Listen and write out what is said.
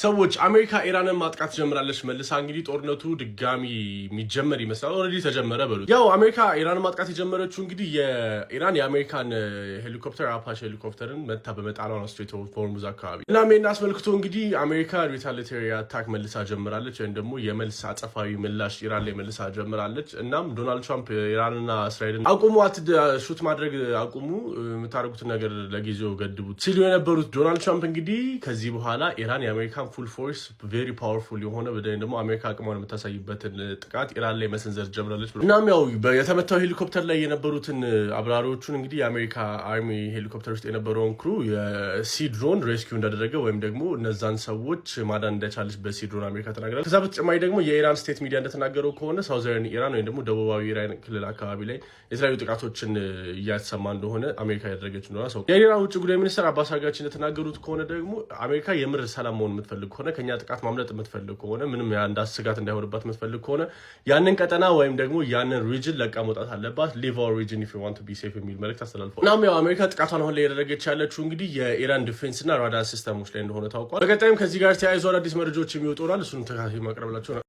ሰዎች፣ አሜሪካ ኢራንን ማጥቃት ጀምራለች መልሳ። እንግዲህ ጦርነቱ ድጋሚ የሚጀመር ይመስላል። Already ተጀመረ በሉት። ያው አሜሪካ ኢራንን ማጥቃት የጀመረችው እንግዲህ የኢራን የአሜሪካን ሄሊኮፕተር፣ አፓች ሄሊኮፕተርን መታ በመጣሏ ነው፣ Strait of Hormuz አካባቢ። እናም ይህን አስመልክቶ እንግዲህ አሜሪካ retaliatory attack መልሳ ጀምራለች፣ ወይም ደግሞ የመልስ አጸፋዊ ምላሽ ኢራን ላይ መልሳ ጀምራለች። እናም ዶናልድ ትራምፕ ኢራንና እስራኤልን አቁሙ፣ shoot ማድረግ አቁሙ፣ የምታደርጉትን ነገር ለጊዜው ገድቡት ሲሉ የነበሩት ዶናልድ ትራምፕ እንግዲህ ከዚህ በኋላ ኢራን የአሜሪካን full force, very powerful የሆነ፣ በተለይ ደግሞ አሜሪካ አቅሟን የምታሳይበትን ጥቃት ኢራን ላይ መሰንዘር ጀምራለች። እናም ያው የተመታው ሄሊኮፕተር ላይ የነበሩትን አብራሪዎቹን እንግዲህ የአሜሪካ army ሄሊኮፕተር ውስጥ የነበረውን crew የ sea drone rescue እንዳደረገ ወይም ደግሞ እነዛን ሰዎች ማዳን እንደቻለች በ sea drone አሜሪካ ተናግራለች። ከዛ በተጨማሪ ደግሞ የኢራን state media እንደተናገረው ከሆነ southern ኢራን ወይም ደግሞ ደቡባዊ ኢራን ክልል አካባቢ ላይ የተለያዩ ጥቃቶችን እያሰማ እንደሆነ አሜሪካ ያደረገች እንደሆነ ሰው። የኢራን ውጭ ጉዳይ ሚኒስትር አባስ አራግቺ እንደተናገሩት ከሆነ ደግሞ አሜሪካ የምር ሰላም መሆን የምትፈልግ ከሆነ፣ ከኛ ጥቃት ማምለጥ የምትፈልግ ከሆነ፣ ምንም ስጋት እንዳይሆንባት የምትፈልግ ከሆነ ያንን ቀጠና ወይም ደግሞ ያንን region ለቃ መውጣት አለባት። "Leave our region if you want to be safe" የሚል መልእክት አስተላልፈዋል። እናም ያው አሜሪካ ጥቃቷን አሁን ላይ ያደረገች ያለችው እንግዲህ የኢራን defense እና radar system ኦች ላይ እንደሆነ ታውቋል። በቀጣይም ከዚህ ጋር ተያይዞ አዳዲስ መረጃዎች የሚወጡ ይሆናል። እሱንም ተከታታይ ማቅረብላቸው ነው።